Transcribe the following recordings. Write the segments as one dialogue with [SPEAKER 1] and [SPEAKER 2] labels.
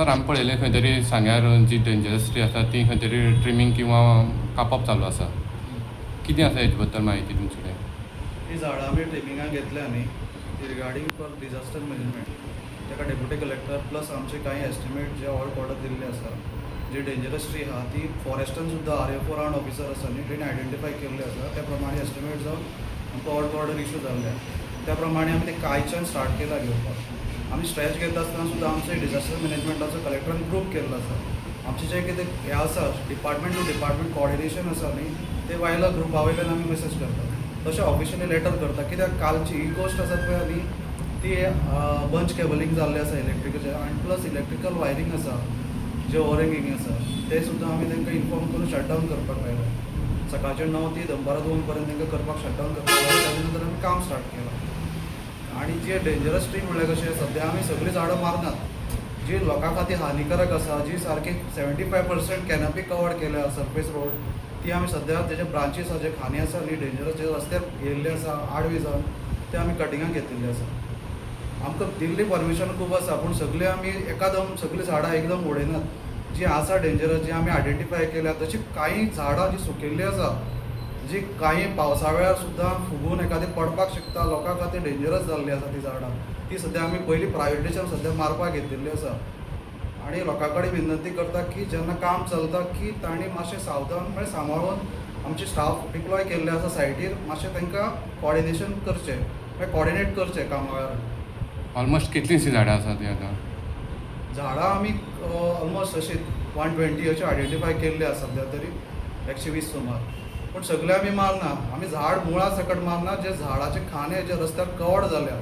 [SPEAKER 1] Sir, आमी पळयलें खंय तरी सांग्यार जी डेंजरस ट्री आसा ती खंय तरी ट्रिमींग किंवा कापप चालू आसा. कितें आसा हेजे बद्दल म्हायती तुमचे कडेन?
[SPEAKER 2] ही झाडां आमी ट्रिमिंगाक घेतल्या न्ही, ती रिगार्डींग फॉर डिजास्टर मॅनेजमेंट. ताका डेप्युटी कलेक्टर प्लस आमचे कांय एस्टिमेट जे वर्क ऑर्डर दिल्ले आसा. जी डेंजरस ट्री आहा ती फॉरेस्टान सुद्दां आरएफओ, राउंड ऑफिसर आसा न्ही, तेणी आयडेंटिफाय केल्ले आसा. त्या प्रमाणे एस्टिमेट जावन आमकां वर्क ऑर्डर इशू जाल्ले. त्या प्रमाणे आमी ते कालच्यान स्टार्ट केला घेवपाक. आमी स्ट्रेच घेता आसतना सुद्दां आमचे डिजास्टर मॅनेजमेंटाचो कलेक्टरान ग्रूप केल्लो आसा. आमचे जे कितें हें आसा, डिपार्टमेंट टू डिपार्टमेंट कॉर्डिनेशन आसा न्ही, ते वयल्या ग्रुपा वयल्यान आमी मेसेज करतात, तशें ऑफिशियली लेटर करता. कित्याक कालची ही गोश्ट आसा पळय न्ही, ती बंच केबलिंग जाल्लें आसा इलेक्ट्रिकल आनी प्लस इलेक्ट्रिकल वायरींग आसा, जे ओवरहेंगींग आसा, ते सुद्दां आमी तांकां इन्फॉर्म करून शटडावन करपाक लायलें. सकाळचे 9 ते दनपारां 2 पर्यंत तांकां करपाक, शटडावन करपाक लायलें. ताजे नंतर आमी काम स्टार्ट केलां. आनी जे डेंजरस ट्री म्हणल्यार कशें, सद्या आमी सगळीं झाडां मारनात. जी लोकां खातीर हानिकारक आसा, जी सारकी 75% कॅनपी कवर केल्या सरफेस रोड, ती आमी सद्या तेजे ब्रांचीस आसा, जे खांदे आसा न्ही डेंजरस, जे रस्त्यार येयल्ले आसा आडवी जावन, ते आमी कटिंगाक घेतिल्ले आसा. आमकां दिल्ली परमिशन खूब आसा, पूण सगळीं आमी एकादम सगळीं झाडां एकदम उडयनात. जी आसा डेंजरस, जी आमी आयडेंटिफाय केल्या, तशी कांय झाडां जी सुकिल्लीं आसा, जी कांय पावसा वेळार सुद्दां फुगून एखादें पडपाक शकता, लोकां खातीर डेंजरस जाल्लीं आसा ती झाडां, ती सद्या आमी पयलीं प्रायोरिटीच्यान सद्या मारपाक घेतिल्ली आसा. आनी लोकां कडेन विनंती करता की जेन्ना काम चलता की तांणी मातशें सावधान, म्हळ्यार सांबाळून, आमचे स्टाफ डिप्लॉय केल्ले आसा सायटीर, मातशें तांकां कॉर्डिनेशन करचें, म्हळ्यार कॉर्डिनेट करचें कामा वेळार.
[SPEAKER 1] ऑलमोस्ट कितलींशीं झाडां आसा ती आतां?
[SPEAKER 2] झाडां आमी ऑलमोस्ट अशी 120 अशी आयडेंटिफाय केल्ली आसा सद्या तरी, 120 सुमार. पूण सगळे आमी मारना. आमी झाड मुळा सकट मारना. जे झाडाचे खांदे जे रस्त्यार कवर जाल्या,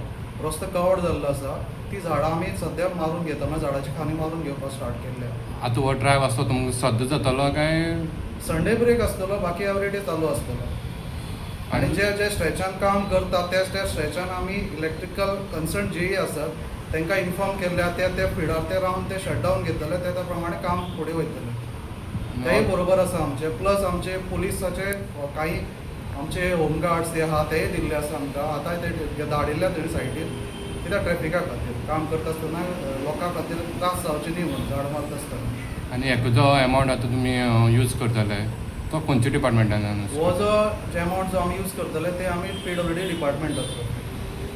[SPEAKER 2] रस्तो कवर जाल्लो आसा, ती झाडां आमी सद्या मारून घेता, म्हळ्यार झाडाचे खांदे मारून घेवपाक स्टार्ट केल्ले.
[SPEAKER 1] आतां हो ड्रायव आसता तुमकां सद्दां जातलो काय?
[SPEAKER 2] संडे ब्रेक आसतलो, बाकी एवरी डे चालू आसतलो. आनी जे जे स्ट्रेचान काम करता, त्या त्या स्ट्रेचान आमी इलेक्ट्रिकल कन्सर्न जेही आसात तांकां इन्फॉर्म केल्ले आहा. ते त्या फिडार ते रावन ते शटडावन घेतले, ते त्या प्रमाणे काम फुडें वयतले. तेय बरोबर आसा आमचे. प्लस आमचे पुलिसाचे काही आमचे होमगार्ड्स ते आहा, तेय दिल्ले आसा आमकां. आतां ते धाडिल्ले तेणी सायटीर, कित्याक ट्रॅफिका खातीर काम करता आसतना लोकां खातीर त्रास जावचे न्ही म्हणून झाड मारता आसतना.
[SPEAKER 1] आनी हेका जो एमावंट आतां तुमी यूज करतले तो खंयच्या डिपार्टमेंटान?
[SPEAKER 2] हो जो एमावंट जो आमी यूज करतले, ते आमी पीडब्ल्यूडी डिपार्टमेंटाचो,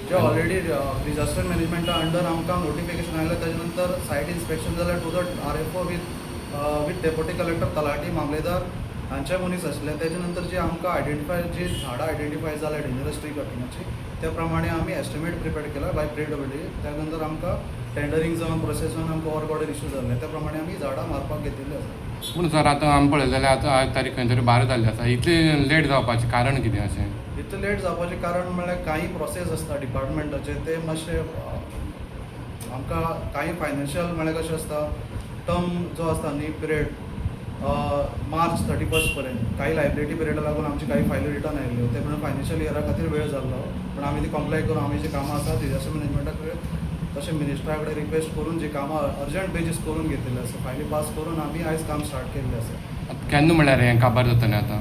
[SPEAKER 2] जे ऑलरेडी डिजास्टर मॅनेजमेंटा अंडर आमकां नोटिफिकेशन आयलें. ताजे नंतर सायट इन्स्पेक्शन जालें to the RFO with deputy collector, talati, मामलेदार हांचे मनीस आसले. तेजे नंतर जी आमकां आयडेंटिफाय, जी झाडां आयडेंटिफाय जाल्या डेंजरस ट्री कटिंगाची, त्या प्रमाणे आमी एस्टिमेट प्रिपेर केला बाय पीडब्ल्यूडी. त्या नंतर आमकां टेंडरींग जावन, प्रोसेस जावन आमकां वर्क ऑर्डर इशू जाल्लें. त्या प्रमाणे आमी झाडां मारपाक घेतिल्ली आसा.
[SPEAKER 1] पूण सर, आतां आमी पळयलें जाल्यार आतां आज तारीख खंय तरी 12 जाल्ली आसा. इतली लेट जावपाचें कारण कितें अशें?
[SPEAKER 2] इतलें लेट जावपाचें कारण म्हणल्यार कांय प्रोसेस आसता डिपार्टमेंटाचे, ते मातशे आमकां कांय फायनान्शियल, म्हळ्यार कशें आसता, टर्म जो आसता न्ही, पिरियड मार्च 31 पर्यंत, काही लायबिलिटी पिरियडा लागून आमची काही फायली रिटर्न आयिल्ल्यो. ते म्हणून फायनान्शियल इयरा खातीर वेळ जाल्लो. पूण आमी ती कंप्लाय करून आमी जी कामां आसा डिजास्टर मॅनेजमेंटा कडेन तशें मिनिस्टरा कडेन रिक्वेस्ट करून जी कामां अर्जंट बेजीस करून घेतिल्ली आसा, फायली पास करून आमी आयज काम स्टार्ट केल्लें आसा.
[SPEAKER 1] आतां केन्ना म्हणल्यार हें काबार जातलें? आतां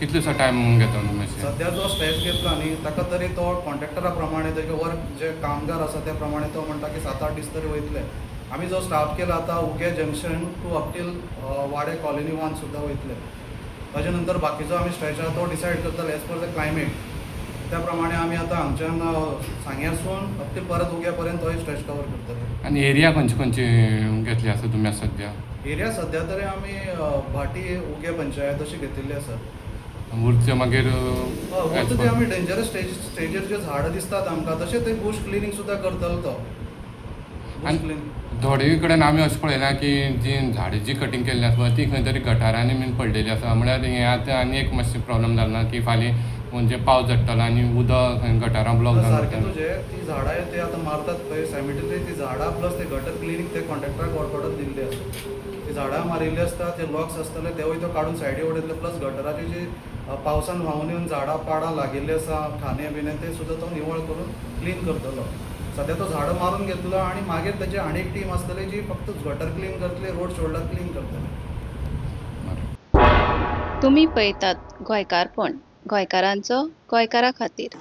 [SPEAKER 1] कितलोसो टायम घेता तुमी अशें?
[SPEAKER 2] सद्या जो स्ट्रेच घेतला न्ही, ताका तरी तो कॉन्ट्रॅक्टरा प्रमाणे, तेजे वर्क जे कामगार आसा त्या प्रमाणे तो म्हणटा की 7-8 दीस तरी वयतले. आमी जो स्टार्ट केला आतां उगे जंक्शन टू अप टील वाडे कॉलनी 1 सुद्दां वयतले. ताजे नंतर बाकीचो आमी स्ट्रेच आहा तो डिसायड करतले एज पर the climate. त्या प्रमाणे आमी आतां हांगच्यान सांग्यासून अप टील परत उग्या पर्यंत तोय स्ट्रेच कवर करतले.
[SPEAKER 1] आनी एरिया खंयची खंयची घेतली आसा तुमी आतां सद्या?
[SPEAKER 2] एरिया सद्या तरी आमी भाटी, उगे पंचायत अशी घेतिल्ली आसा.
[SPEAKER 1] उरचे मागीर?
[SPEAKER 2] हय, ते आमी डेंजरस स्टेजीर जे झाडां दिसतात आमकां, तशें ते बुश क्लिनींग सुद्दां करतलो तो बुश क्लीन.
[SPEAKER 1] थोडे कडेन आमी अशें पळयलां की जी झाडां जी कटींग केल्ली आसा पळय, ती खंय तरी गटारांनी बीन पडलेली आसा. म्हळ्यार हें आतां आनी एक मातशें प्रॉब्लम जाला ना की फाल्यां म्हणजे पावस झडटलो आनी उदक खंय गटारां ब्लॉक जावन
[SPEAKER 2] सारकें
[SPEAKER 1] वतलें?
[SPEAKER 2] तुजें. ती झाडां ते आतां मारतात पळय, सायमल्टेनियसली ती झाडां प्लस ते गटर क्लिनींग ते कॉन्ट्रॅक्टराक वर्क ऑर्डर दिल्ली आसा. ती झाडां मारिल्ली आसता, ते लॉक्स आसतले, तेवूय तो काडून सायडी उडयतले. प्लस गटराची जी पावसान व्हांवून येवन झाडां पाडां लागिल्ली आसा, खांदे बिने, ते सुद्दां तो निवळ करून क्लीन करतलो. सद्या तो झाडां मारून घेतलो आनी मागीर ताची आनी एक टीम आसतली जी फक्त गटर क्लीन करतली, रोड शोल्डर क्लीन करतले.
[SPEAKER 1] बरें.
[SPEAKER 3] तुमी पळयतात गोंयकारपण, गोंयकारांचो गोंयकारा खातीर.